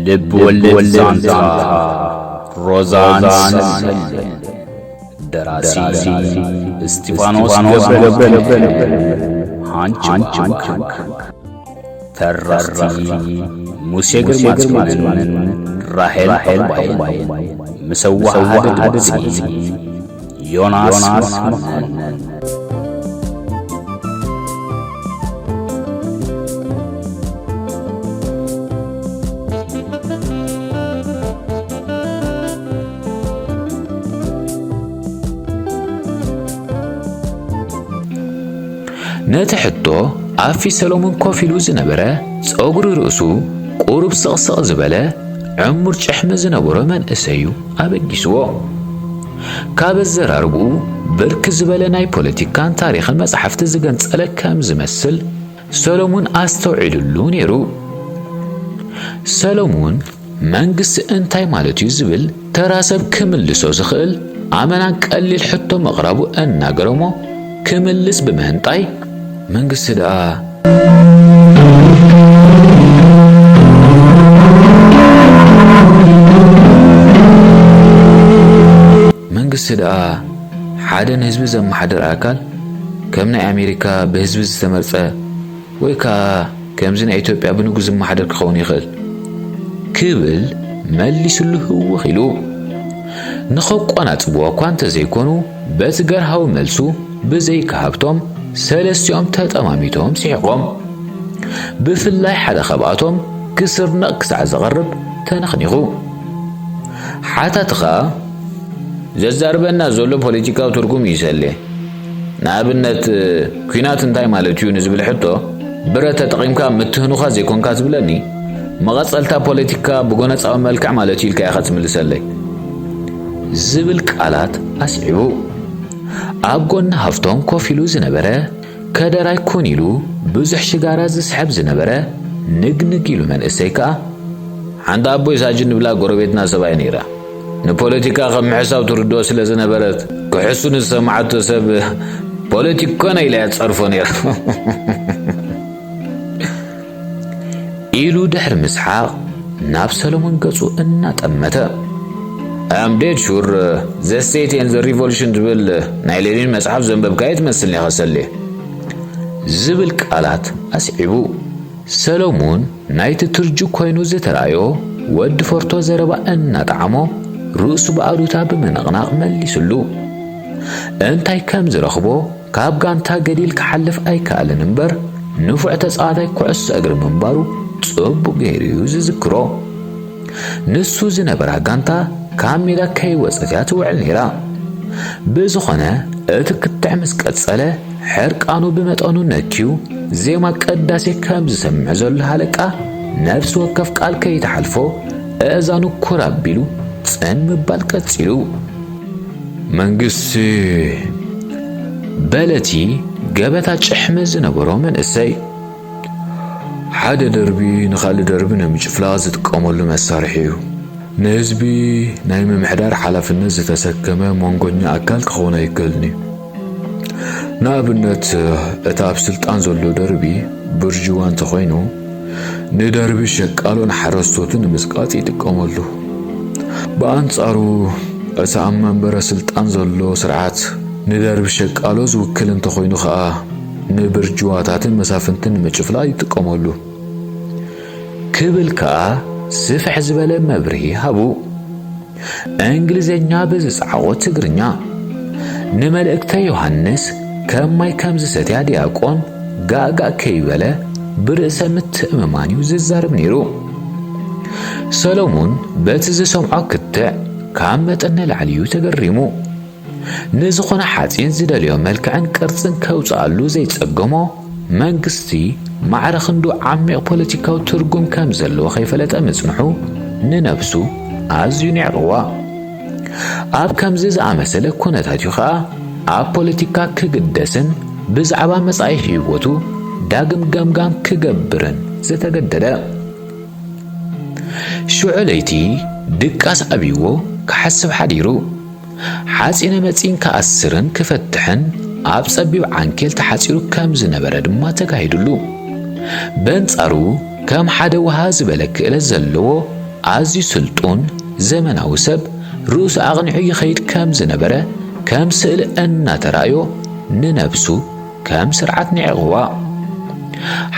ልብ ወለድ ዛንታ ሮዛን ሰልመን። ደራሲ እስጢፋኖስ ገብረ፣ ሃንች ሃንች። ተረኽቲ ሙሴ ግርማጽዮንን ራሄል ባይን። ምስ ኣወሃህዳ ድምጺ ዮናስ መኮንን። ነቲ ሕቶ ኣብ ፊት ሰሎሞን ኮፍ ኢሉ ዝነበረ፣ ጸጉሪ ርእሱ ቁሩብ ስቕስቕ ዝበለ፣ ዕሙር ጭሕሚ ዝነበሮ መንእሰይ እዩ ኣበጊስዎ። ካብ ኣዘራርብኡ ብርክ ዝበለ ናይ ፖለቲካን ታሪኽን መጻሕፍቲ ዝገንጸለ ከም ዝመስል ሰሎሙን ኣስተውዒሉሉ ነይሩ። ሰሎሙን መንግስቲ እንታይ ማለት እዩ ዝብል ተራ ሰብ ክምልሶ ዝኽእል ኣመናን ቀሊል ሕቶ ምቕራቡ እናገረሞ ክምልስ ብምህንጣይ፣ መንግስቲ ደኣ መንግስቲ ደኣ ሓደ ንህዝቢ ዘመሓድር ኣካል ከም ናይ ኣሜሪካ ብህዝቢ ዝተመርጸ ወይ ከኣ ከምዚ ናይ ኢትዮጵያ ብንጉስ ዝመሓደር ክኸውን ይኽእል ክብል መሊስሉ ህውኽ ኢሉ። ንኸቋናጽብዎ እኳ እንተዘይኮኑ በቲ ገርሃዊ መልሱ ብዘይካ ሃብቶም ሰለስቲኦም ተጠማሚቶም ስሒቖም። ብፍላይ ሓደ ካብኣቶም ክስርነቕ ክሳዕ ዘቐርብ ተነኽኒኹ። ሓታቲ ኸኣ ዘዛርበና ዘሎ ፖለቲካዊ ትርጉም እዩ ሰሌ። ንኣብነት ኲናት እንታይ ማለት እዩ ንዝብል ሕቶ ብረት ተጠቒምካ ምትህኑኻ ዘይኮንካ ትብለኒ፣ መቐጸልታ ፖለቲካ ብጎነጻዊ መልክዕ ማለት እዩ ኢልካ ኢኻ ትምልሰለይ። ዝብል ቃላት ኣስዒቡ ኣብ ጎኒ ሃፍቶም ኮፍ ኢሉ ዝነበረ ከደራይ ኣይኮን ኢሉ ብዙሕ ሽጋራ ዝስሕብ ዝነበረ ንግንግ ኢሉ መንእሰይ ከኣ፣ ሓንቲ ኣቦይ ሳጅን ንብላ ጎረቤትና ሰብኣይ ነይራ። ንፖለቲካ ከም ምሕሳብ ትርድኦ ስለ ዝነበረት፣ ክሕሱ ንዝሰማዓቶ ሰብ ፖለቲኮና ኢላ እያ ትጸርፎ ነይራ። ኢሉ ድሕሪ ምስሓቕ ናብ ሰሎሞን ገጹ እናጠመተ፣ I'm dead sure the state and the revolution ትብል ናይ ሌኒን መጽሓፍ ዘንበብካዮ ትመስልኒ ኢኻ ሰሌ። ዝብል ቃላት ኣስዒቡ። ሰሎሙን ናይቲ ትርጁ ኮይኑ ዝተራእዮ ወዲ ፎርቶ ዘረባ እናጠዓሞ ርእሱ ብኣሉታ ብምንቕናቕ መሊሱሉ። እንታይ ከም ዝረኽቦ ካብ ጋንታ ገዲል ክሓልፍ ኣይከኣልን እምበር ንፉዕ ተጻዋታይ ኩዕሶ እግሪ ምንባሩ ጽቡቕ ገይሩ እዩ ዝዝክሮ። ንሱ ዝነበራ ጋንታ ካብ ሜዳ ከይወጸት እያ ትውዕል ነይራ። ብዝኾነ እቲ ክትዕ ምስ ቀጸለ ሕርቃኑ ብመጠኑ ነክዩ ዜማ ቅዳሴ ከም ዝሰምዕ ዘሎ ሃለቃ ነፍሲ ወከፍ ቃል ከይተሓልፎ ኣእዛኑ ኩር ኣቢሉ ጽን ምባል ቀጺሉ። መንግስቲ በለቲ ገበታ ጭሕሚ ዝነበሮ መንእሰይ። ሓደ ደርቢ ንኻልእ ደርቢ ንምጭፍላቕ ዝጥቀመሉ መሳርሒ እዩ። ንህዝቢ ናይ ምምሕዳር ሓላፍነት ዝተሰከመ መንጎኛ ኣካል ክኸውን ኣይክእልን እዩ። ንኣብነት፣ እቲ ኣብ ስልጣን ዘሎ ደርቢ ብርጅዋ እንተኾይኑ፣ ንደርቢ ሸቃሎ ንሓረስቶቱ ንምጽቃጥ ይጥቀመሉ። ብኣንጻሩ፣ እቲ ኣብ መንበረ ስልጣን ዘሎ ስርዓት ንደርቢ ሸቃሎ ዝውክል እንተኾይኑ ኸኣ፣ ንብርጅዋታትን መሳፍንትን ንምጭፍላቕ ይጥቀመሉ። ክብል ከኣ ስፍሕ ዝበለ መብርሂ ሃቡ። እንግሊዘኛ ብዝጸዓቖ ትግርኛ፣ ንመልእክተ ዮሃንስ ከም ማይ ከም ዝሰትያ ዲያቆን ጋእጋእ ከይበለ ብርእሰ ምትእምማን እዩ ዝዛረብ ነይሩ። ሰሎሙን በቲ ዝሰምዖ ክትዕ ካብ መጠን ንላዕሊ እዩ ተገሪሙ። ንዝኾነ ሓጺን ዝደልዮ መልክዕን ቅርጽን ከውጽኣሉ ዘይጸገሞ መንግስቲ ማዕረ ክንዱ ዓሚቕ ፖለቲካዊ ትርጉም ከም ዘለዎ ከይፈለጠ ምጽንሑ ንነብሱ ኣዝዩ ንዕቕዋ። ኣብ ከምዚ ዝኣመሰለ ኩነታት እዩ ኸኣ ኣብ ፖለቲካ ክግደስን ብዛዕባ መጻኢ ህይወቱ ዳግም ገምጋም ክገብርን ዝተገደደ። ሽዑ ለይቲ ድቃስ ኣብይዎ ክሓስብ ሓዲሩ። ሓጺነ መጺን ክኣስርን ክፈትሕን ኣብ ጸቢብ ዓንኬል ተሓጺሩ ከም ዝነበረ ድማ ተጋሂዱሉ። በንጻሩ ከም ሓደ ውሃ ዝበለ ክእለት ዘለዎ ኣዝዩ ስልጡን ዘመናዊ ሰብ ርእሱ ኣቕኒዑ ይኸይድ ከም ዝነበረ ከም ስእሊ እናተራእዮ ንነብሱ ከም ስርዓት ንዒቕዋ።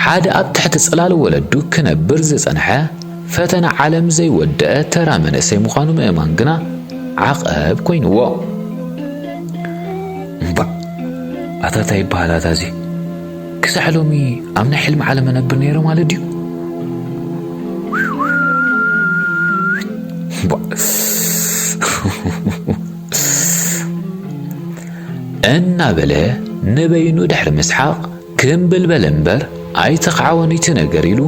ሓደ ኣብ ትሕቲ ጽላል ወለዱ ክነብር ዝጸንሐ ፈተና ዓለም ዘይወደአ ተራ መንእሰይ ምዃኑ ምእማን ግና ዓቐብ ኮይንዎ። እምባእ ኣታ እንታይ ይበሃል ኣታ እዚ? ክሳዕ ሎሚ ኣብ ናይ ሕልሚ ዓለም እነብር ነይረ ማለት ድዩ? እምባእ እናበለ ንበይኑ ድሕሪ ምስሓቕ ክምብልበል እምበር ኣይተኻዕወን እቲ ነገር ኢሉ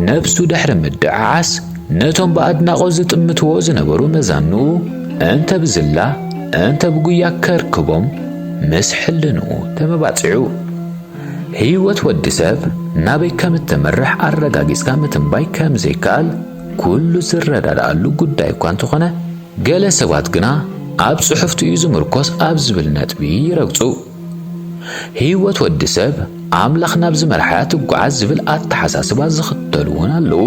ነብሱ ድሕሪ ምድዓዓስ ነቶም ብኣድናቖት ዝጥምትዎ ዝነበሩ መዛንኡ እንተ ብዝላ እንተ ብጉያ ከርክቦም ምስ ሕልንኡ ተመባጺዑ። ህይወት ወዲ ሰብ ናበይ ከም እተመርሕ ኣረጋጊጽካ ምትንባይ ከም ዘይከኣል ኩሉ ዝረዳድኣሉ ጉዳይ እኳ እንተኾነ፣ ገለ ሰባት ግና ኣብ ጽሑፍቲ እዩ ዝምርኮስ ኣብ ዝብል ነጥቢ ይረግጹ። ህይወት ወዲ ሰብ ኣምላኽ ናብ ዝመርሓ ትጓዓዝ ዝብል ኣተሓሳስባ ዝኽተሉ እውን ኣለዉ።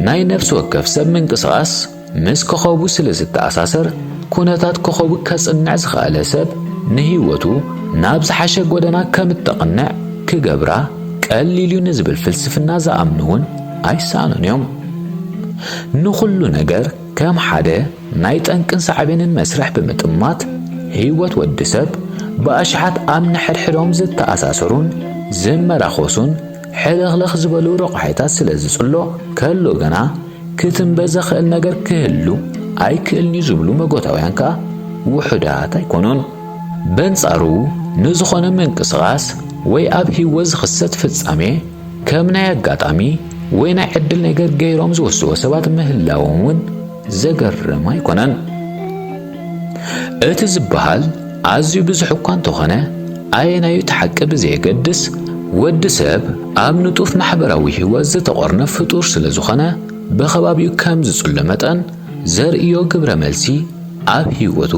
ናይ ነፍሲ ወከፍ ሰብ ምንቅስቓስ ምስ ኮኸቡ ስለ ዝተኣሳሰር፣ ኩነታት ኮኸቡ ከጽንዕ ዝኸኣለ ሰብ ንህይወቱ ናብ ዝሓሸ ጎደና ከም እተቕንዕ ክገብራ ቀሊል እዩ ንዝብል ፍልስፍና ዝኣምኑ እውን ኣይሰኣኑን እዮም። ንኹሉ ነገር ከም ሓደ ናይ ጠንቅን ሳዕቤንን መስርሕ ብምጥማት፣ ህይወት ወዲ ሰብ ብኣሽሓት ኣብ ንሕድሕዶም ዝተኣሳሰሩን ዝመራኸሱን ሕልኽልኽ ዝበሉ ረቑሒታት ስለ ዝጽሎ ከሎ ግና ክትንበ ዘኽእል ነገር ክህሉ ኣይክእልን እዩ ዝብሉ መጎታውያን ከኣ ውሑዳት ኣይኮኑን። በንጻሩ ንዝኾነ ምንቅስቓስ ወይ ኣብ ህይወት ዝኽሰት ፍጻሜ ከም ናይ ኣጋጣሚ ወይ ናይ ዕድል ነገር ገይሮም ዝወስድዎ ሰባት ምህላዎም እውን ዘገርም ኣይኮነን። እቲ ዝበሃል ኣዝዩ ብዙሕ እኳ እንተኾነ፣ ኣየናዩ እቲ ሓቂ ብዘየገድስ፣ ወዲ ሰብ ኣብ ንጡፍ ማሕበራዊ ህይወት ዝተቖርነ ፍጡር ስለ ዝኾነ፣ ብኸባቢኡ ከም ዝጽሎ መጠን ዘርእዮ ግብረ መልሲ ኣብ ህይወቱ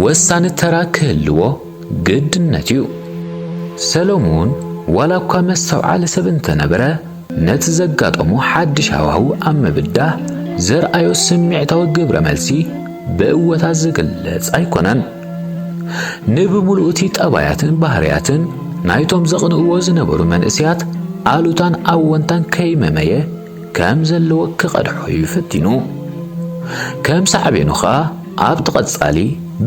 ወሳኒ ተራ ክህልዎ ግድነት እዩ። ሰሎሙን ዋላ እኳ መስተውዓሊ ሰብ እንተነበረ፣ ነቲ ዘጋጠሞ ሓድሽ ሃዋህው ኣብ ምብዳህ ዘርኣዮ ስምዒታዊ ግብረ መልሲ ብእወታ ዝግለጽ ኣይኮነን። ንብምሉኡ እቲ ጠባያትን ባህርያትን ናይቶም ዘቕንእዎ ዝነበሩ መንእሰያት ኣሉታን ኣወንታን ከይመመየ ከም ዘለዎ ክቐድሖ እዩ ፈቲኑ። ከም ሳዕቤኑ ኸኣ ኣብቲ ቐጻሊ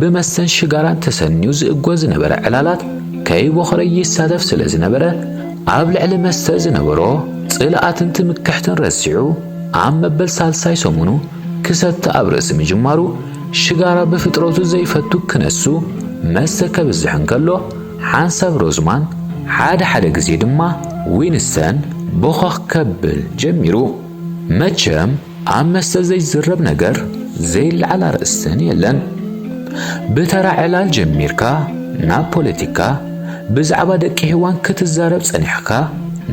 ብመስተን ሽጋራን ተሰንዩ ዝእጎ ዝነበረ ዕላላት ከይቦኸረ ይሳተፍ ስለ ዝነበረ፣ ኣብ ልዕሊ መስተ ዝነበሮ ጽልኣትን ትምክሕትን ረሲዑ፣ ኣብ መበል ሳልሳይ ሰሙኑ ክሰቲ ኣብ ርእሲ ምጅማሩ፣ ሽጋራ ብፍጥረቱ ዘይፈቱ ክነሱ መስተ ከብዝሕ እንከሎ፣ ሓንሳብ ሮዝማን፣ ሓደ ሓደ ግዜ ድማ ዊንስተን ቦኸኽ ከብል ጀሚሩ። መቸም ኣብ መስተ ዘይዝረብ ነገር ዘይለዓል ኣርእስትን የለን። ብተራ ዕላል ጀሚርካ ናብ ፖለቲካ፣ ብዛዕባ ደቂ ሄዋን ክትዛረብ ጸኒሕካ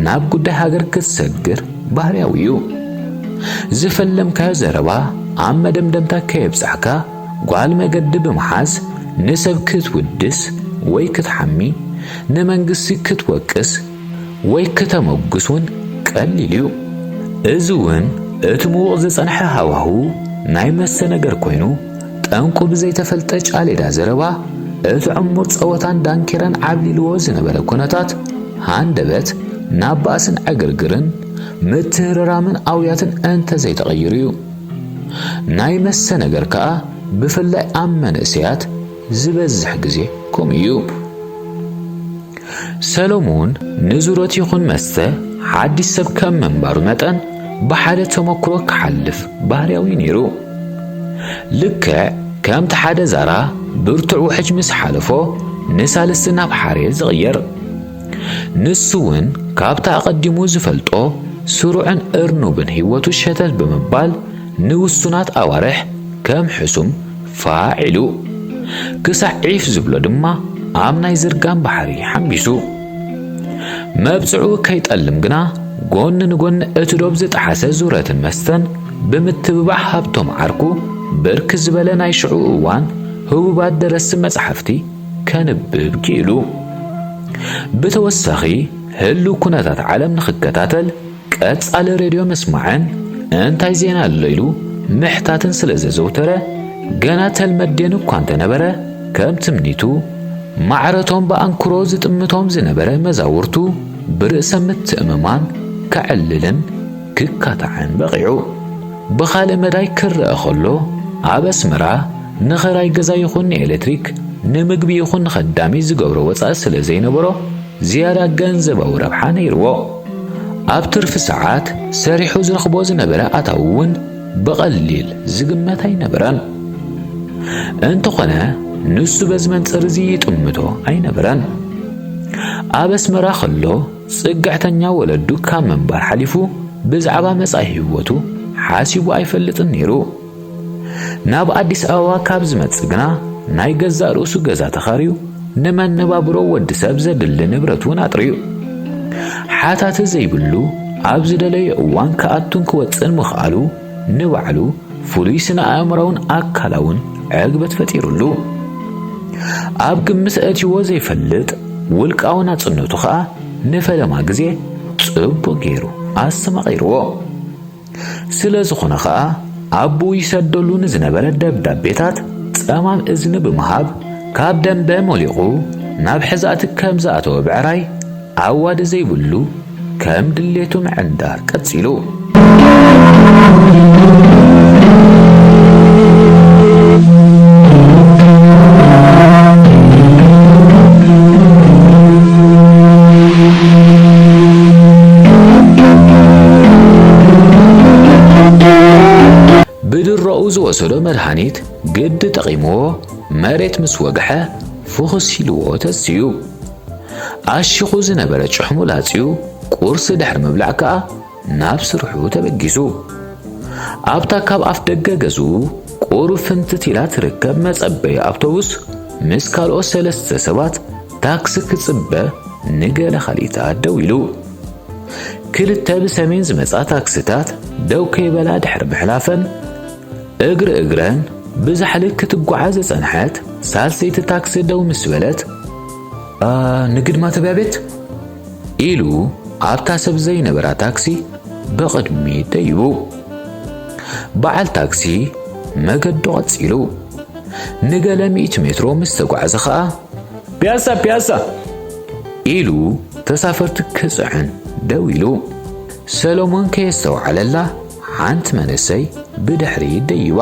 ናብ ጉዳይ ሃገር ክትሰግር ባህርያዊ እዩ። ዝፈለምካዮ ዘረባ ኣብ መደምደምታ ከየብጻሕካ ጓል መገዲ ብምሓዝ ንሰብ ክትውድስ ወይ ክትሓሚ፣ ንመንግስቲ ክትወቅስ ወይ ክተመጉስ እውን ቀሊል እዩ። እዚ እውን እቲ ምዉቕ ዝጸንሐ ሃዋህው ናይ መስተ ነገር ኮይኑ፣ ጠንቁ ብዘይተፈልጠ ጫሌዳ ዘረባ፣ እቲ ዕሙር ጸወታን ዳንኬራን ዓብሊልዎ ዝነበረ ኩነታት ሃንደበት ናብ ባእስን ዕግርግርን ምትህርራምን ኣውያትን እንተዘይተቐይሩ እዩ። ናይ መስተ ነገር ከኣ ብፍላይ ኣብ መንእሰያት ዝበዝሕ ግዜ ከምኡ እዩ። ሰሎሙን ንዙረት ይኹን መስተ ሓድሽ ሰብ ከም ምንባሩ መጠን ብሓደ ተመክሮ ክሓልፍ ባህርያዊ ነይሩ። ልክዕ ከምቲ ሓደ ዛራ ብርቱዕ ውሕጅ ምስ ሓለፎ ንሳልስቲ ናብ ሓሬ ዝቕየር፣ ንሱ እውን ካብቲ ኣቐዲሙ ዝፈልጦ ስሩዕን እርኑብን ህይወቱ ሸተት ብምባል ንውሱናት ኣዋርሕ ከም ሕሱም ፋዕ ኢሉ፣ ክሳዕ ዒፍ ዝብሎ ድማ ኣብ ናይ ዝርጋን ባሕሪ ሓምቢሱ። መብጽዑ ከይጠልም ግና፣ ጎኒ ንጎኒ እቲ ዶብ ዝጠሓሰ ዙረትን መስተን ብምትብባዕ ሃብቶም ዓርኩ ብርክ ዝበለ ናይ ሽዑ እዋን ህቡባት ደረስቲ መጻሕፍቲ ከንብብ ክኢሉ። ብተወሳኺ ህሉው ኩነታት ዓለም ንኽከታተል ቀጻሊ ሬድዮ ምስማዕን እንታይ ዜና ኣሎ ኢሉ ምሕታትን ስለ ዘዘውተረ፣ ገና ተልመዴን እኳ እንተነበረ፣ ከም ትምኒቱ ማዕረቶም ብኣንክሮ ዝጥምቶም ዝነበረ መዛውርቱ ብርእሰ ምትእምማን ከዕልልን ክካታዕን በቒዑ። ብኻልእ መዳይ ክረአ ከሎ፣ ኣብ ኣስመራ ንኽራይ ገዛ ይኹን ንኤሌክትሪክ፣ ንምግቢ ይኹን ንኸዳሚ ዝገብሮ ወጻኢ ስለ ዘይነበሮ፣ ዝያዳ ገንዘባዊ ረብሓ ነይርዎ። ኣብ ትርፊ ሰዓት ሰሪሑ ዝረኽቦ ዝነበረ ኣታዊ እውን ብቐሊል ዝግመት ኣይነበረን። እንተኾነ፣ ንሱ በዚ መንጽር እዚ ይጥምቶ ኣይነበረን። ኣብ ኣስመራ ከሎ፣ ጽግዕተኛ ወለዱ ካብ ምንባር ሓሊፉ፣ ብዛዕባ መጻኢ ህይወቱ ሓሲቡ ኣይፈልጥን ነይሩ። ናብ ኣዲስ ኣበባ ካብ ዝመጽእ ግና፣ ናይ ገዛእ ርእሱ ገዛ ተኻርዩ፣ ንመነባብሮ ወዲ ሰብ ዘድሊ ንብረት እውን ኣጥርዩ። ሓታቲ ዘይብሉ፣ ኣብ ዝደለዮ እዋን ክኣቱን ክወጽእን ምኽኣሉ፣ ንባዕሉ ፍሉይ ስነ ኣእምራውን ኣካላውን ዕግበት ፈጢሩሉ። ኣብ ግምት ኣእትይዎ ዘይፈልጥ ውልቃዊ ናጽነቱ ኸኣ ንፈለማ ግዜ ጽቡቕ ገይሩ ኣስተማቒርዎ። ስለ ዝኾነ ኸኣ፣ ኣቦኡ ይሰደሉ ንዝነበረ ደብዳቤታት ጸማም እዝኒ ብምሃብ፣ ካብ ደንበ ሞሊቑ ናብ ሕዛእቲ ከም ዝኣተወ ብዕራይ፣ ኣዋዲ ዘይብሉ ከም ድሌቱ ምዕንዳር ቀጺሉ። ብድሮኡ ዝወሰዶ መድሃኒት ግዲ ጠቒምዎ፣ መሬት ምስ ወግሐ ፍኹስ ኢልዎ ተሲኡ። ኣሺኹ ዝነበረ ጭሕሙ ላጽዩ፣ ቁርሲ ድሕሪ ምብላዕ ከኣ ናብ ስርሑ ተበጊሱ። ኣብታ ካብ ኣፍ ደገ ገዝኡ ቁሩብ ፍንትት ኢላ ትርከብ መጸበዪ ኣውቶቡስ፣ ምስ ካልኦት ሰለስተ ሰባት ታክሲ ክጽበ ንገለ ካልኢታት ደው ኢሉ። ክልተ ብሰሜን ዝመጻ ታክሲታት ደው ከይበላ ድሕሪ ምሕላፈን፣ እግሪ እግረን ብዛሕሊ ክትጓዓዝ ዝጸንሐት ሳልሰይቲ ታክሲ ደው ምስ በለት፣ "ኣ፣ ንግድማ ተብያ ቤት?" ኢሉ ኣብታ ሰብ ዘይነበራ ታክሲ ብቕድሚት ደይቡ። በዓል ታክሲ መገዱ ቀጺሉ። ንገለ ሚእቲ ሜትሮ ምስ ተጓዕዘ ኸኣ፣ "ፒያሳ፣ ፒያሳ!" ኢሉ ተሳፈርቲ ክጽዕን ደው ኢሉ። ሰሎሞን ከየስተውዓለላ፣ ሓንቲ መንእሰይ ብድሕሪት ደይባ።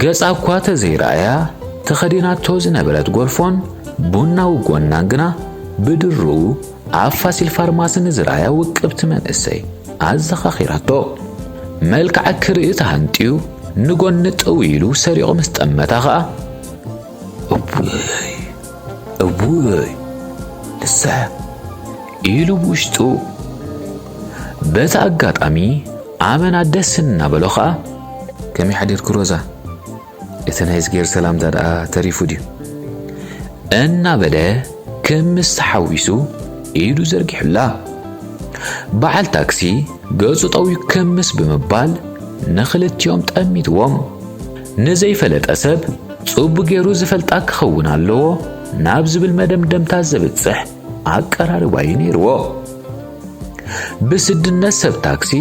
ገጻ እኳ ተዘይረኣያ፣ ተኸዲናቶ ዝነበረት ጎልፎን ቡናዊ ጎናን ግና ብድሩኡ ኣብ ፋሲል ፋርማሲ ንዝረኣያ ውቅብቲ መንእሰይ ኣዘኻኺራቶ። መልክዓ ክርኢ ተሃንጥዩ ንጎኒ ጥው ኢሉ ሰሪቑ ምስ ጠመታ ኸኣ፣ "እውይ፣ እውይ፣ ንሳ" ኢሉ ብውሽጡ። በቲ ኣጋጣሚ ኣመና ደስ እናበሎ ኸኣ፣ "ከመይ ሓዲርኪ ሮዛ? እቲ ናይ እዝጌር ሰላምታ ደኣ ተሪፉ ድዩ?" እናበለ ክምስ ተሓዊሱ ኢዱ ዘርጊሑላ። በዓል ታክሲ ገጹ ጠውዩ ክምስ ብምባል ንኽልቲኦም ጠሚትዎም። ንዘይፈለጠ ሰብ ጽቡቕ ገይሩ ዝፈልጣ ክኸውን ኣለዎ ናብ ዝብል መደምደምታ ዘብጽሕ ኣቀራርባ እዩ ነይርዎ። ብስድነት ሰብ ታክሲ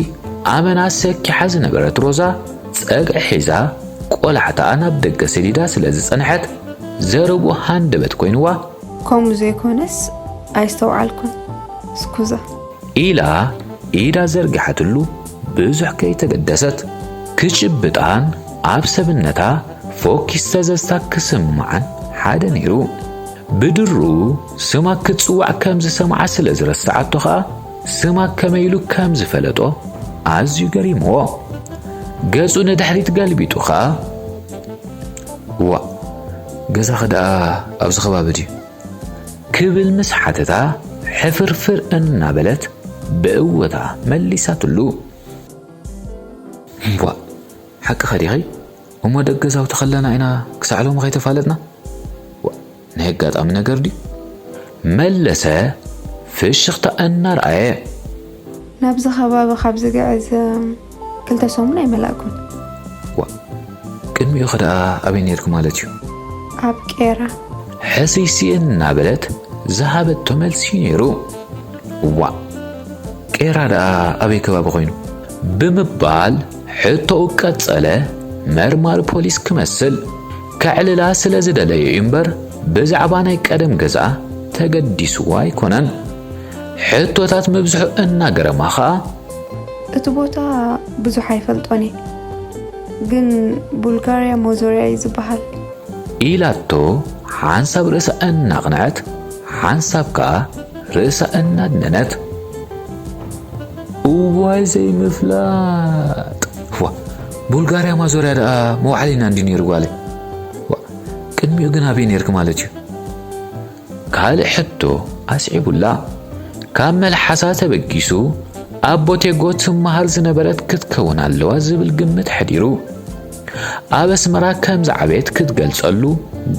ኣመና ሰኪሓ ዝነበረት ሮዛ፣ ጸግዒ ሒዛ ቆላሕታኣ ናብ ደገ ሰዲዳ ስለ ዝጸንሐት፣ ዘረብኡ ሃንደበት ኮይንዋ። "ከምኡ ዘይኮነስ ኣይስተውዓልኩን፣ ስኩዛ" ኢላ ኢዳ ዘርጊሓትሉ ብዙሕ ከይተገደሰት፣ ክጭብጣን ኣብ ሰብነታ ፎኪስ ተዘዝታ ክስምዓን ሓደ ነይሩ። ብድሩ ስማ ክትጽዋዕ ከም ዝሰምዓ ስለ ዝረስዓቶ ኸኣ፣ ስማ ከመይ ኢሉ ከም ዝፈለጦ ኣዝዩ ገሪምዎ። ገጹ ንድሕሪት ገልቢጡ ኸኣ፣ "ዋእ፣ ገዛኺ ደኣ ኣብዚ ከባቢ ድዩ?" ክብል ምስ ሓተታ፣ ሕፍርፍር እናበለት ብእወታ መሊሳትሉ። "እምቧእ፣ ሓቅኺ ዲኺ? እሞ ደገ ገዛውቲ ከለና ኢና ክሳዕ ሎሚ ከይተፋለጥና? ዋእ፣ ናይ ኣጋጣሚ ነገር ድዩ?" መለሰ ፍሽኽታ እናርኣየ። "ናብዚ ከባቢ ካብ ዝግዕዝ ክልተ ሰሙን ኣይመላእኩን። ዋእ፣ ቅድሚኡ ኸ ደኣ ኣበይ ነይርኪ ማለት እዩ?" "ኣብ ቄራ።" ሕስይስይ እናበለት ዝሃበቶ መልሲ እዩ ነይሩ። "ዋእ፣ ቄራ ደኣ ኣበይ ከባቢ ኮይኑ?" ብምባል ሕቶኡ ቀጸለ። መርማሪ ፖሊስ ክመስል ከዕልላ ስለ ዝደለየ እዩ እምበር፣ ብዛዕባ ናይ ቀደም ገዛ ተገዲስዋ ኣይኮነን። ሕቶታት ምብዝሑ እናገረማ ኸኣ፣ እቲ ቦታ ብዙሕ ኣይፈልጦን እየ፣ ግን ቡልጋርያ ሞዞርያ እዩ ዝበሃል። ኢላቶ ሓንሳብ ርእሳ እናቕንዐት፣ ሓንሳብ ከኣ ርእሳ እናድነነት። እዋይ ዘይምፍላጥ! ዋ፣ ቡልጋርያ ማዞርያ ደኣ መውዓሊና እንዲ ነይሩ ጓለይ። ዋ፣ ቅድሚኡ ግን ኣበይ ነይርኪ ማለት እዩ? ካልእ ሕቶ ኣስዒቡላ። ካብ መልሓሳ ተበጊሱ ኣብ ቦቴጎ ትመሃር ዝነበረት ክትከውን ኣለዋ ዝብል ግምት ሕዲሩ። ኣብ ኣስመራ ከም ዝዓበየት ክትገልጸሉ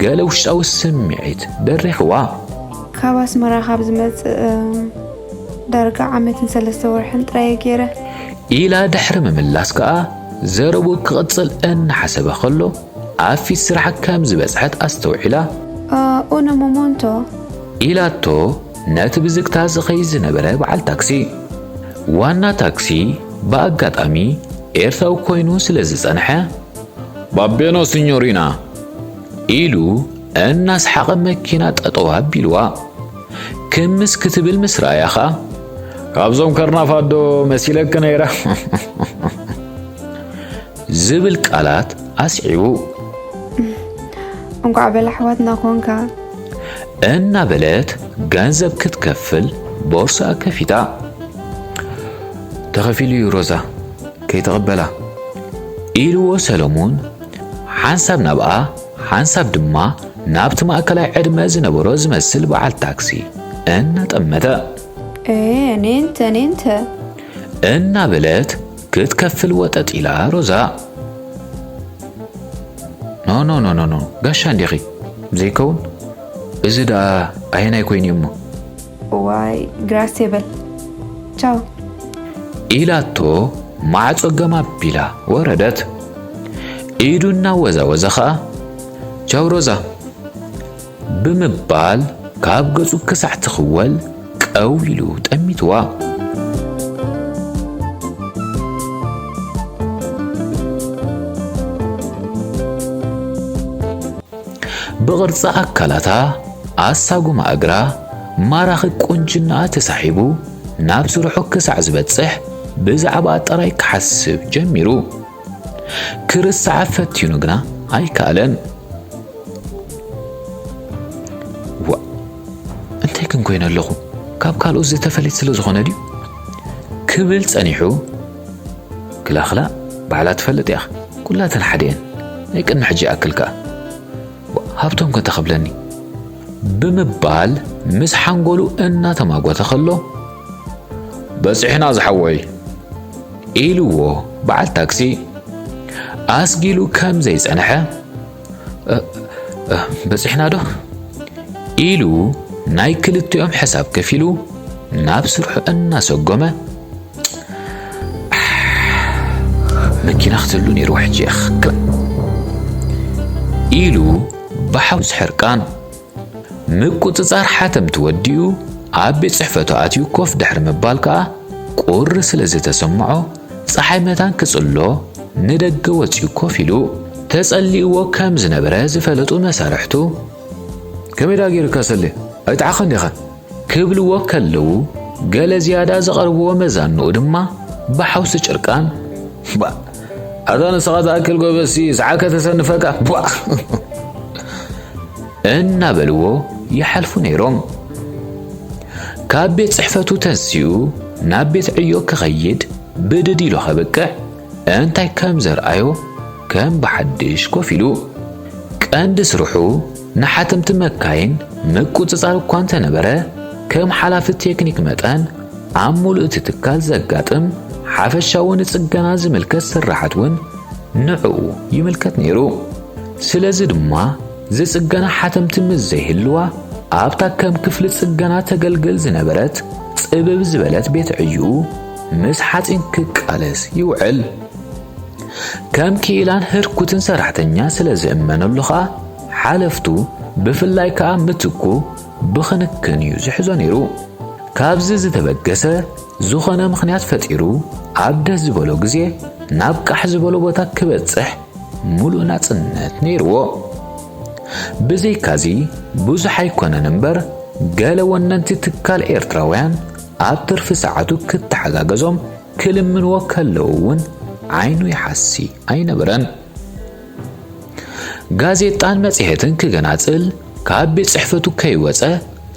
ገለ ውሽጣዊ ስምዒት ደሪኽዋ። ካብ ኣስመራ ካብ ዝመጽእ፣ ዳርጋ ዓመትን ሰለስተ ወርሕን ጥራይ እየ ገይረ። ኢላ ድሕሪ ምምላስ ከኣ ዘረቡ ክቕጽል እናሓሰበ ከሎ ኣብ ፊት ስራሕ ከም ዝበጽሐት ኣስተውዒላ። ኡነ ሞሞንቶ ኢላቶ ነቲ ብዝግታ ዝኸይድ ዝነበረ በዓል ታክሲ። ዋና ታክሲ ብኣጋጣሚ ኤርትራዊ ኮይኑ ስለ ዝጸንሐ፣ ባቤኖ ሲኞሪና ኢሉ እናስሓቐ መኪና ጠጠው ኣቢልዋ። ክምስ ክትብል ምስ ረኣያ ኸኣ፣ ካብዞም ከርናፋዶ መሲለኪ ነይረ ዝብል ቃላት ኣስዒቡ። እንቋዕ በል ኣሕዋትና ኮንካ። እናበለት ገንዘብ ክትከፍል ቦርሳኣ ከፊታ። ተኸፊሉ እዩ ሮዛ፣ ከይተቐበላ ኢልዎ ሰለሙን ሓንሳብ ናብኣ ሓንሳብ ድማ ናብቲ ማእከላይ ዕድመ ዝነበሮ ዝመስል በዓል ታክሲ እናጠመተ። እኔንተ እኔንተ እናበለት ክትከፍል ወጠጥ ኢላ ሮዛ። ኖ ኖ ኖ ኖ ኖ፣ ጋሻ እንዲኺ ዘይከውን፣ እዚ ደኣ ኣየናይ ኮይኑ እሞ? እዋይ ግራስ የበል። ቻው። ኢላቶ ማዕጾ ገም ኣቢላ ወረደት። ኢዱ እናወዛወዘ ኸኣ፣ ቻው ሮዛ ብምባል ካብ ገጹ ክሳዕ ትኽወል ቀው ኢሉ ጠሚትዋ። ብቕርጺ ኣካላታ፣ ኣሳጉማ እግራ፣ ማራኺ ቁንጅናኣ ተሳሒቡ ናብ ስርሑ ክሳዕ ዝበጽሕ ብዛዕባኣ ጥራይ ክሓስብ ጀሚሩ። ክርስዓ ፈቲኑ ግና ኣይከኣለን። ዋእ፣ እንታይ ግን ኮይነ ኣለኹ? ካብ ካልኦት ዝተፈለየት ስለ ዝኾነ ድዩ? ክብል ጸኒሑ፣ ክላኽላ ባዕላ ትፈልጥ እያ። ኩላተን ሓደ እየን። ናይ ቅድሚ ሕጂ ይኣክል ከኣ። ሃብቶም ከ እንታይ ክብለኒ? ብምባል ምስ ሓንጎሉ እናተማጎተ ከሎ፣ በጺሕና ዝሓወይ ኢልዎ በዓል ታክሲ። ኣስጊሉ ከም ዘይጸንሐ፣ "እ፣ እ፣ በጺሕና ዶ?" ኢሉ ናይ ክልቲኦም ሕሳብ ከፊሉ ናብ ስርሑ እናሰጎመ፣ "መኪና ክትህሉ ነይርዋ ሕጂ እያ ክላ" ኢሉ ብሓውስ ሕርቃን ምቁጽጻር ሓተምቲ ወዲኡ ኣብ ቤት ጽሕፈቱ ኣትዩ ኮፍ ድሕሪ ምባል ከኣ ቁሪ ስለ ዝተሰምዖ ጸሓይ መታን ክጽሎ ንደገ ወጺኡ ኮፍ ኢሉ ተጸሊእዎ ከም ዝነበረ ዝፈለጡ መሳርሕቱ፣ "ከመይ ደኣ ገይርካ ሰሌ? ኣይጠዓኻን ዲኻ?" ክብልዎ ከለዉ፣ ገለ ዝያዳ ዘቐርብዎ መዛንኡ ድማ ብሓውሲ ጭርቃን፣ "ባ፣ ኣታ ንስኻ ትኣክል ጎበዝሲ፣ ሰዓከ ተሰንፈካ፣ ቧ!" እናበልዎ ይሓልፉ ነይሮም። ካብ ቤት ጽሕፈቱ ተንሲኡ ናብ ቤት ዕዮ ክኸይድ ብድድ ኢሉ ከብቅዕ፣ እንታይ ከም ዘርኣዮ ከም ብሓድሽ ኮፍ ኢሉ። ቀንዲ ስርሑ ንሓተምቲ መካይን ምቁጽጻር እኳ እንተነበረ፣ ከም ሓላፊ ቴክኒክ መጠን ኣብ ሙሉእ እቲ ትካል ዘጋጥም ሓፈሻዊ ንጽገና ዝምልከት ስራሓት እውን ንዕኡ ይምልከት ነይሩ። ስለዚ ድማ ዝጽገና ሓተምቲ ምስ ዘይህልዋ፣ ኣብታ ከም ክፍሊ ጽገና ተገልግል ዝነበረት ጽብብ ዝበለት ቤት ዕዩኡ ምስ ሓጺን ክቃለስ ይውዕል። ከም ክኢላን ህርኩትን ሰራሕተኛ ስለ ዝእመነሉ ኸኣ፣ ሓለፍቱ ብፍላይ ከኣ ምትኩ ብኽንክን እዩ ዝሕዞ ነይሩ። ካብዚ ዝተበገሰ ዝኾነ ምኽንያት ፈጢሩ ኣብ ደስ ዝበሎ ግዜ ናብ ቃሕ ዝበሎ ቦታ ክበጽሕ ሙሉእ ናጽነት ነይርዎ። ብዘይካዚ ብዙሕ ኣይኮነን እምበር፣ ገለ ወነንቲ ትካል ኤርትራውያን ኣብ ትርፊ ሰዓቱ ክተሓጋገዞም ክልምንዎ ከለዉ እውን ዓይኑ ይሓሲ ኣይነበረን። ጋዜጣን መጽሔትን ክገናጽል ካብ ቤት ጽሕፈቱ ከይወጸ፣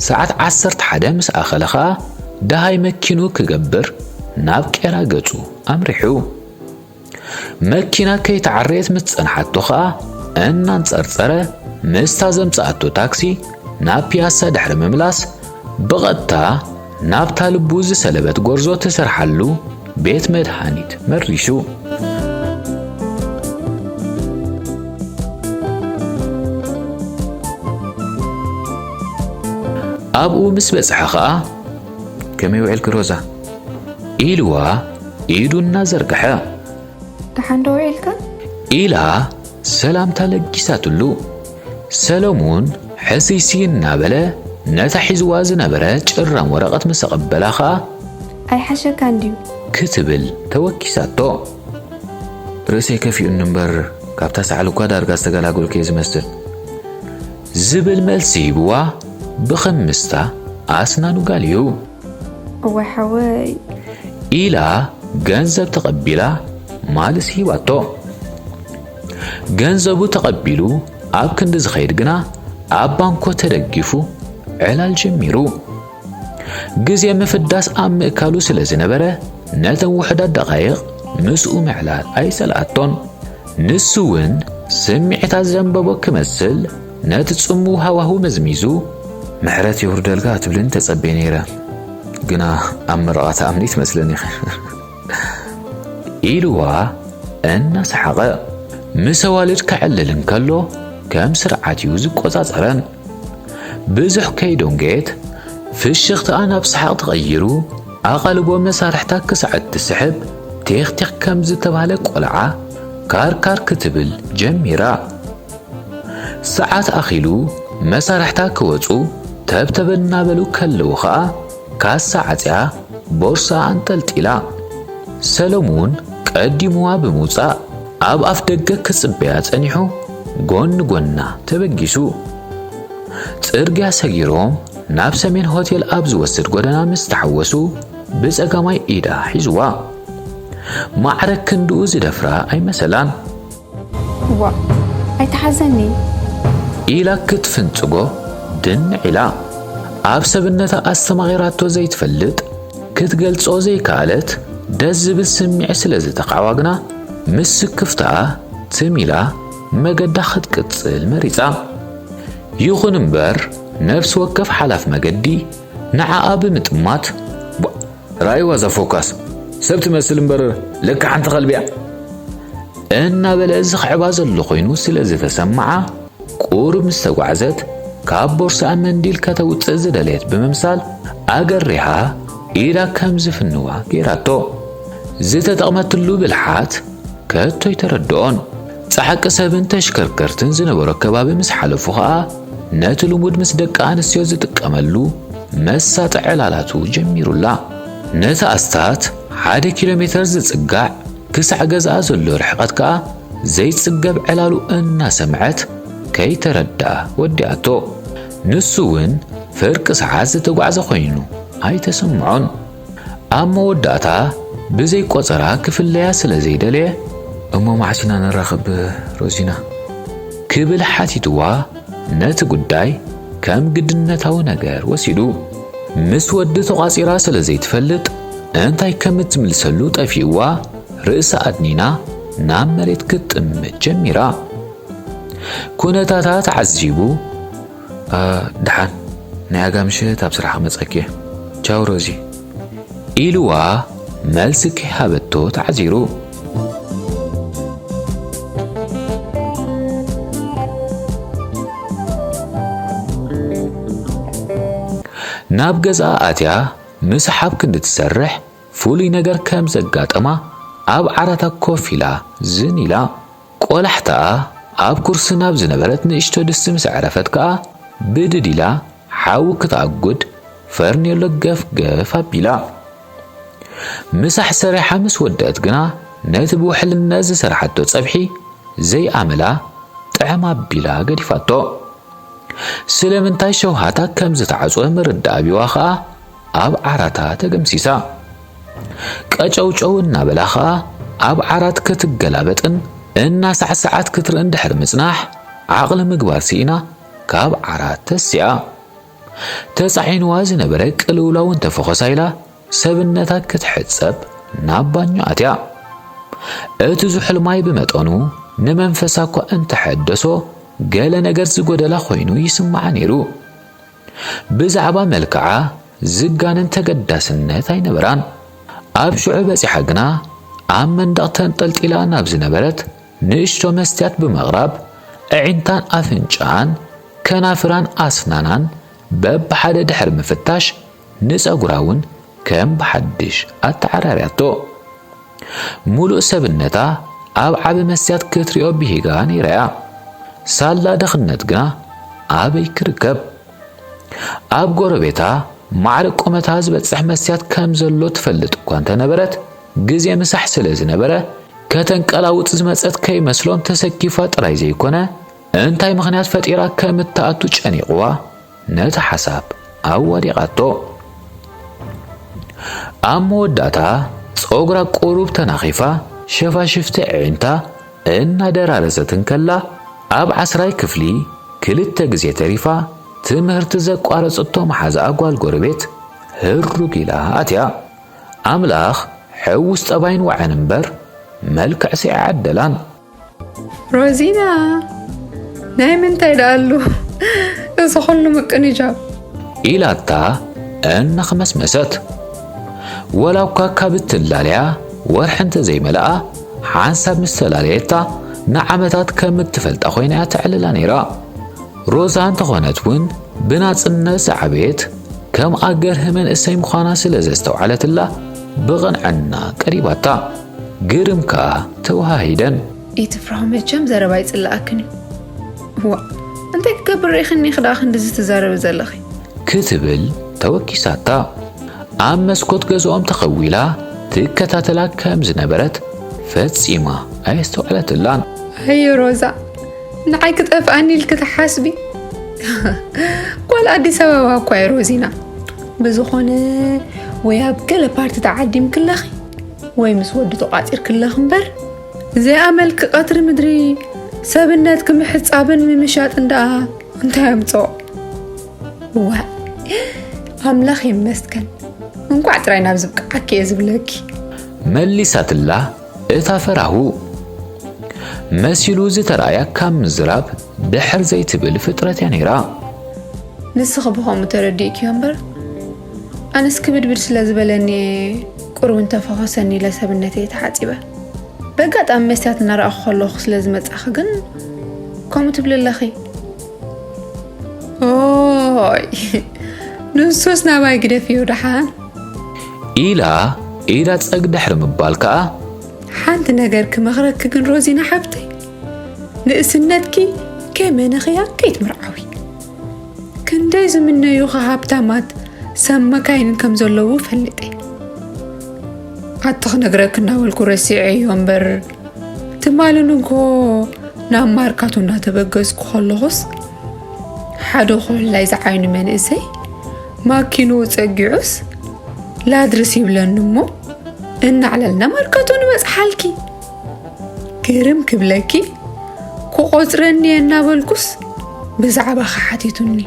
ሰዓት ዓሰርተ ሓደ ምስ ኣኸለ ኸኣ ደሃይ መኪኑ ክገብር ናብ ቄራ ገጹ ኣምሪሑ። መኪና ከይተዓረየት ምስ ጸንሓቶ ኸኣ እናንጸርጸረ ምስታ ዘምጽኣቶ ታክሲ ናብ ፒያሳ ድሕሪ ምምላስ ብቐጥታ ናብታ ልቡ ዝሰለበት ጎርዞ ትሰርሓሉ ቤት መድሃኒት መሪሹ። ኣብኡ ምስ በጽሐ ኸኣ፣ "ከመይ ውዒልኪ ሮዛ?" ኢልዋ ኢዱ እናዘርግሐ። "ደሓን ዶ ውዒልካ?" ኢላ ሰላምታ ለጊሳትሉ። ሰለሙን ሕስይስይ እናበለ ነታ ሒዝዋ ዝነበረ ጭራም ወረቐት ምስ ኣቐበላ ኸኣ፣ "ኣይሓሸካን ድዩ?" ክትብል ተወኪሳቶ። "ርእሰይ ከፊኡኒ እምበር ካብታ ሳዕሊ እኳ ዳርጋ ዝተገላገልኩ እየ ዝመስል" ዝብል መልሲ ሂብዋ ብኽምስታ ኣስናኑ ጋልዩ። "እዋይ ሓወይ" ኢላ ገንዘብ ተቐቢላ ማልስ ሂባቶ። ገንዘቡ ተቐቢሉ ኣብ ክንዲ ዝኸይድ ግና ኣብ ባንኮ ተደጊፉ ዕላል ጀሚሩ። ግዜ ምፍዳስ ኣብ ምእካሉ ስለ ዝነበረ ነተን ውሑዳት ደቓይቕ ምስኡ ምዕላል ኣይጸልኣቶን። ንሱ እውን ስምዒታት ዘንበቦ ክመስል ነቲ ጽምው ሃዋሁ መዝሚዙ፣ "ምሕረት የውርደልካ" ትብልን ተጸብየ ነይረ፣ ግና ኣብ መረቓ ትኣምኒ ትመስለኒ ኢኺ" ኢልዋ እናሰሓቐ። ምስ ኣዋልድ ከዕልል እንከሎ ከም ስርዓት እዩ ዝቆጻጸረን። ብዙሕ ከይደንገየት ፍሽኽታኣ ናብ ሰሓቕ ተቐይሩ፣ ኣቓልቦ መሳርሕታ ክሳዕ እትስሕብ ቴኽቴኽ ከም ዝተባህለ ቆልዓ ካርካር ክትብል ጀሚራ። ሰዓት ኣኺሉ መሳርሕታ ክወጹ ተብተብ እናበሉ ከለዉ ኸኣ ካሳ ዓጽያ ቦርሳ ኣንጠልጢላ። ሰለሙን ቀዲምዋ ብምውጻእ ኣብ ኣፍ ደገ ክጽበያ ጸኒሑ ጎኒ ጎና ተበጊሱ። ጽርግያ ሰጊሮም ናብ ሰሜን ሆቴል ኣብ ዝወስድ ጎደና ምስ ተሓወሱ ብጸጋማይ ኢዳ ሒዝዋ። ማዕረ ክንድኡ ዝደፍራ ኣይመሰላን። "ዋእ፣ ኣይትሓዘኒ" ኢላ ክትፍንጽጎ ድንዕ ኢላ። ኣብ ሰብነታ ኣስተማቒራቶ ዘይትፈልጥ፣ ክትገልጾ ዘይከኣለት ደስ ዝብል ስምዒት ስለ ዝተኻዕዋ ግና፣ ምስ ስክፍታኣ ትም ኢላ መገዳ ክትቅጽል መሪጻ። ይኹን እምበር፣ ነፍሲ ወከፍ ሓላፍ መገዲ ንዓኣ ብምጥማት፣ "ቧእ፣ ርኣይዋ እዛ ፎካስ፣ ሰብ ትመስል እምበር ለካ ሓንቲ ከልቢ እያ" እናበለ ዝኽዕባ ዘሎ ኮይኑ ስለ ዝተሰምዓ፣ ቁሩብ ምስ ተጓዕዘት፣ ካብ ቦርስኣ መንዲል ከተውጽእ ዝደለየት ብምምሳል፣ ኣገሪሃ ኢዳ ከም ዝፍንዋ ገይራቶ። ዝተጠቕመትሉ ብልሓት ከቶ ኣይተረድኦን። ጻዕቂ ሰብን ተሽከርከርትን ዝነበሮ ከባቢ ምስ ሓለፉ ኸኣ፣ ነቲ ልሙድ ምስ ደቂ ኣንስትዮ ዝጥቀመሉ መሳጢ ዕላላቱ ጀሚሩላ። ነቲ ኣስታት ሓደ ኪሎ ሜተር ዝጽጋዕ ክሳዕ ገዛኣ ዘሎ ርሕቀት ከኣ ዘይጽገብ ዕላሉ እናሰምዐት ከይተረድኣ ወዲኣቶ። ንሱ እውን ፍርቂ ሰዓት ዝተጓዕዘ ኮይኑ ኣይተሰምዖን። ኣብ መወዳእታ ብዘይ ቆጸራ ክፍለያ ስለ ዘይደለየ፣ "እሞ መዓስ ኢና ንራኸብ ሮዚና?" ክብል ሓቲትዋ፣ ነቲ ጉዳይ ከም ግድነታዊ ነገር ወሲዱ። ምስ ወዲ ተቋጺራ ስለ ዘይትፈልጥ፣ እንታይ ከም እትምልሰሉ ጠፊእዋ፣ ርእሳ ኣድኒና ናብ መሬት ክትጥምት ጀሚራ። ኩነታታ ተዓዚቡ፣ "ኣ፣ ደሓን፣ ናይ ኣጋ ምሸት ኣብ ስራሕ ክመጸኪ እየ። ቻው ሮዚ" ኢልዋ መልሲ ከይሃበቶ ተዓዚሩ። ናብ ገዝኣ ኣትያ ምሳሕ ኣብ ክንዲ ትሰርሕ፣ ፍሉይ ነገር ከም ዘጋጠማ ኣብ ዓራታ ኮፍ ኢላ ዝን ኢላ። ቆላሕታኣ ኣብ ኩርሲ ናብ ዝነበረት ንእሽቶ ድስቲ ምስ ኣዕረፈት ከኣ፣ ብድድ ኢላ ሓዊ ክትኣጉድ ፈርኔሎ ገፍ ገፍ ኣቢላ። ምሳሕ ሰሪሓ ምስ ወደአት ግና ነቲ ብውሕልነት ዝሰራሓቶ ጸብሒ ዘይኣመላ ጥዕም ኣቢላ ገዲፋቶ። ስለምንታይ ሸውሃታ ከም ዝተዓጽወ ምርዳእ ኣቢዋ ኸኣ ኣብ ዓራታ ተገምሲሳ። ቀጨውጨው እናበላ ኸኣ ኣብ ዓራት ክትገላበጥን እናሳዕሰዓት ክትርኢ እንድሕር ምጽናሕ ዓቕሊ ምግባር ስኢና ካብ ዓራት ተሲኣ። ተጻዒንዋ ዝነበረ ቅልውላው እንተፈኾሳ ኢላ ሰብነታ ክትሕጸብ ናብ ባኞ ኣትያ። እቲ ዝሑል ማይ ብመጠኑ ንመንፈሳ እኳ እንተሐደሶ፣ ገለ ነገር ዝጎደላ ኮይኑ ይስምዓ ነይሩ። ብዛዕባ መልክዓ ዝጋነን ተገዳስነት ኣይነበራን። ኣብ ሽዑ በጺሓ ግና ኣብ መንደቕ ተንጠልጢላ ናብ ዝነበረት ንእሽቶ መስትያት ብምቕራብ፣ ኣዒንታን ኣፍንጫኣን ከናፍራን ኣስናናን በብሓደ ድሕሪ ምፍታሽ፣ ንጸጉራ እውን ከም ብሓድሽ ኣተዓራርያቶ። ሙሉእ ሰብነታ ኣብ ዓቢ መስትያት ክትሪኦ ብሂጋ ነይራ እያ። ሳላ ድኽነት ግና ኣበይ ክርከብ? ኣብ ጎረቤታ ማዕረ ቁመታ ዝበጽሕ መስትያት ከም ዘሎ ትፈልጥ እኳ እንተነበረት፣ ግዜ ምሳሕ ስለ ዝነበረ፣ ከተንቀላውጥ ዝመጸት ከይመስሎም ተሰኪፋ ጥራይ ዘይኮነ፣ እንታይ ምኽንያት ፈጢራ ከም እትኣቱ ጨኒቕዋ ነቲ ሓሳብ ኣዋዲቓቶ። ኣብ መወዳእታ ጸጉራ ቁሩብ ተናኺፋ፣ ሸፋሽፍቲ ኣዒንታ እናደራረዘት እንከላ፣ ኣብ ዓስራይ ክፍሊ ክልተ ግዜ ተሪፋ ትምህርቲ ዘቋረጸቶ መሓዛኣ ጓል ጎረቤት ህሩግ ኢላ ኣትያ። ኣምላኽ ሕዉስ ጠባይን ወዐን እምበር፣ መልክዕሲ ኣይዓደላን። ሮዚና፣ ናይ ምንታይ ደኣ ኣሉ እዚ ኹሉ ምቅንጃው? ኢላታ እናኽመስመሰት። ወላ እኳ ካብ እትላለያ ወርሒ እንተዘይመልኣ፣ ሓንሳብ ምስ ተላለየታ ንዓመታት ከም እትፈልጣ ኮይና እያ ተዕልላ ነይራ። ሮዛ እንተኾነት እውን ብናጽነት ዝዓበየት፣ ከም ኣገርህ መንእሰይ ምዃና ስለ ዘስተውዓለትላ ብቕንዕና ቀሪባታ። ግርም ከኣ ተወሃሂደን። ኢትፍርሆ፣ መቸም ዘረባ ይጽልኣክን እዩ። ዋእ፣ እንታይ ክገብር ርኢኽኒ ኢኺ ደኣ ክንድዚ ትዛረቢ ዘለኺ? ክትብል ተወኪሳታ። ኣብ መስኮት ገዝኦም ተኸዊላ ትከታተላ ከም ዝነበረት ፈጺማ ኣየስተውዓለትላን። ኣየ ሮዛ፣ ንዓይ ክጠፍኣኒ ኢልኪ ትሓስቢ? ጓል ኣዲስ ኣበባ እኳ እየ ሮዚና። ብዝኾነ፣ ወይ ኣብ ገለ ፓርቲ ተዓዲምኪ ኣለኺ፣ ወይ ምስ ወዲ ተቋጺርኪ ኣለኺ እምበር፣ ዘይኣመልኪ ቀትሪ ምድሪ ሰብነትኪ ምሕጻብን ምምሻጥን ደኣ እንታይ ኣምጽኦ? ዋእ፣ ኣምላኽ ይመስገን፣ እንቋዕ ጥራይ ናብዚ ብቅዓኪ እየ ዝብለኪ። መሊሳትላ እታ ፈራሁ። መሲሉ ዝተራእያ ካብ ምዝራብ ድሕር ዘይትብል ፍጥረት እያ ነይራ። ንስኺ ብኸምኡ ተረዲእክዮ እምበር፣ ኣነስ ክብድብድ ስለ ዝበለኒ እየ ቁሩብ እንተፈኾሰኒ ኢለ ሰብነተይ ተሓጺበ። በጋጣሚ መስትያት እናረኣኹ ከለኹ ስለ ዝመጻኺ ግን ከምኡ ትብሊ ኣለኺ። ኦይ፣ ንሱስ ናባይ ግደፍዮ ደሓን። ኢላ ኢዳ ጸግ ድሕሪ ምባል ከኣ፣ ሓንቲ ነገር ክመኽረኪ ግን ሮዚና ሓብተይ፣ ንእስነትኪ ከይመነኽያ ከይትምርዓዊ። ክንደይ ዝምነዩኻ ሃብታማት ሰብ መካይንን ከም ዘለዉ እፈልጥ እየ። ኣቲ ክነግረኪ እናበልኩ ረሲዐዮ እምበር፣ ትማሊ ንግሆ ናብ ማርካቶ እናተበገስኩ ከለኹስ፣ ሓደ ኩሕላይ ዝዓይኑ መንእሰይ ማኪንኡ ጸጊዑስ ላድርስ ይብለኒ እሞ፣ እናዕለልና ማርካቶ ንበጽሓልኪ። ግርም ክብለኪ፣ ክቆጽረኒ እየ እናበልኩስ ብዛዕባኺ ሓቲቱኒ።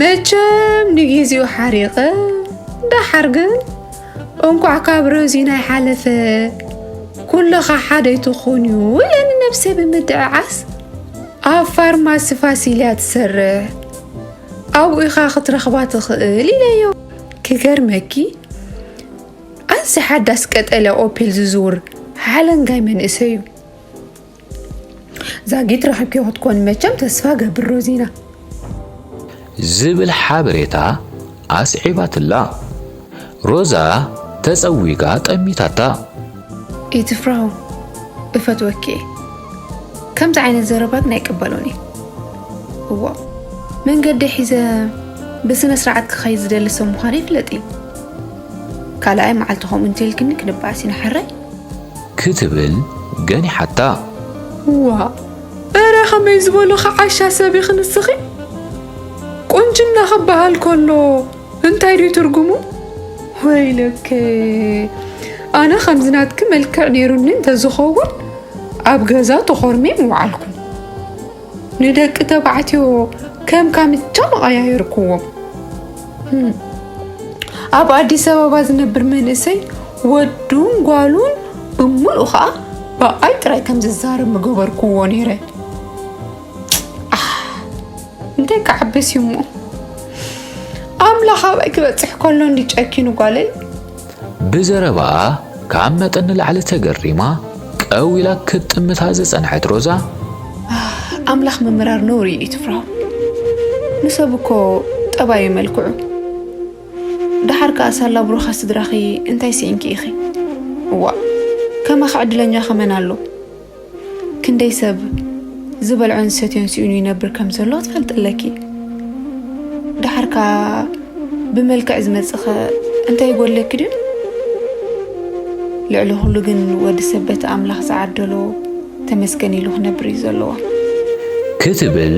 መቸም ንግዜኡ ሓሪቐ፣ ደሓር ግን እንኳዕ ካብ ሮዚና ይሓለፈ፣ ኩልኻ ሓደይ ትኹን እዩ ኢለኒ ነብሰይ ብምድዕዓስ፣ ኣብ ፋርማሲ ፋሲል እያ ትሰርሕ፣ ኣብኡ ኢኻ ክትረኽባ ትኽእል ኢለዮ። ክገርመኪ፣ ኣዝዩ ሓዳስ ቀጠልያ ኦፔል ዝዝውር ሓለንጋይ መንእሰይ እዩ። ዛጊት ረኺብኪዮ ክትኮኒ መቸም ተስፋ ገብር ሮዚና። ዝብል ሓበሬታ ኣስዒባትላ። ሮዛ ተጸዊጋ ጠሚታታ። ኢትፍራሁ፣ እፈትወኪ እየ። ከምዚ ዓይነት ዘረባ ግን ኣይቅበሎን እየ። እዋ፣ መንገዲ ሒዘ ብስነ ስርዓት ክኸይድ ዝደሊ ሰብ ምዃነይ ፍለጢ። ካልኣይ መዓልቲ ከምኡ እንተልክኒ ክንባኣስ ኢና ሕራይ። ክትብል ገኒሓታ። ዋ፣ እረ ከመይ ዝበሉ ኸዓሻ ሰብ ኢኺ ንስኺ? ቁንጅና ክበሃል ከሎ እንታይ ድዩ ትርጉሙ? ወይለከ፣ ኣነ ከምዚ ናትኪ መልክዕ ነይሩኒ እንተዝኸውን ኣብ ገዛ ተኾርምየ ምውዓልኩ። ንደቂ ተባዕትዮ ከም ካምቻ ምቐያየርኩዎም። ህም። ኣብ ኣዲስ ኣበባ ዝነብር መንእሰይ ወዱን ጓሉን ብምሉኡ ኸኣ ብኣይ ጥራይ ከም ዝዛረብ ምገበርኩዎ ነይረ። ኣህ፣ እንታይ ክዓብስ እዩ እሞ? ኣምላኽ ኣባይ ክበጽሕ ከሎ እንዲ ጨኪኑ ጓለይ። ብዘረባኣ ካብ መጠን ንላዕሊ ተገሪማ ቀው ኢላ ክትጥምታ ዝጸንሐት ሮዛ፣ ኣምላኽ ምምራር ነውሪ እዩ ትፍራው። ንሰብ እኮ ጠባዩ መልክዑ። ደሓር ከኣ ሳላ ብሩኻ ስድራኺ እንታይ ስኢንኪ ኢኺ? እዋእ፣ ከማኺ ዕድለኛ ከመን ኣሎ? ክንደይ ሰብ ዝበልዖን ዝሰትዮን ስኢኑ ይነብር ከም ዘሎ ትፈልጢ ኣለኪ። ደሓር ከኣ ብመልክዕ ዝመጽእኸ እንታይ ይጎድለኪ ድዩ? ልዕሊ ኩሉ ግን ወዲ ሰብ በቲ ኣምላኽ ዝዓደሎ ተመስገን ኢሉ ክነብር እዩ ዘለዋ። ክትብል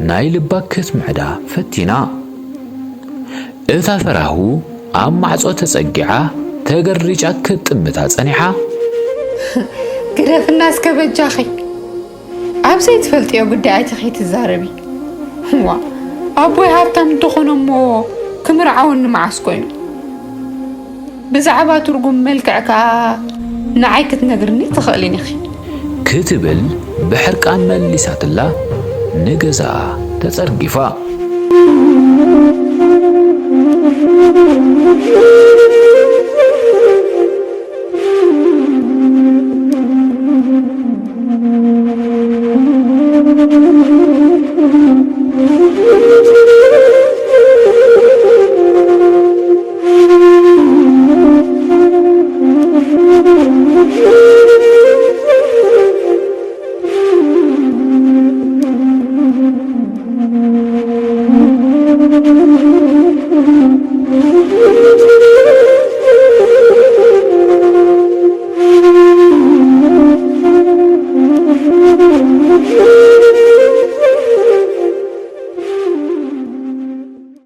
ናይ ልባ ክትምዕዳ ፈቲና። እታ ፈራሁ ኣብ ማዕጾ ተጸጊዓ ተገሪጫ ክትጥምታ ጸኒሓ። ግደፍና እስከ በጃኺ። ኣብ ዘይትፈልጥዮ ጉዳይ ኣቲኺ ትዛረቢ። ዋ፣ ኣቦይ ሃብታም እንተኾነ እሞ ክምርዓወኒ መዓስ ኮይኑ? ብዛዕባ ትርጉም መልክዕ ከኣ ንዓይ ክትነግርኒ ትኽእልን ኢኺ። ክትብል ብሕርቃን መሊሳትላ ንገዛኣ ተጸርጊፋ።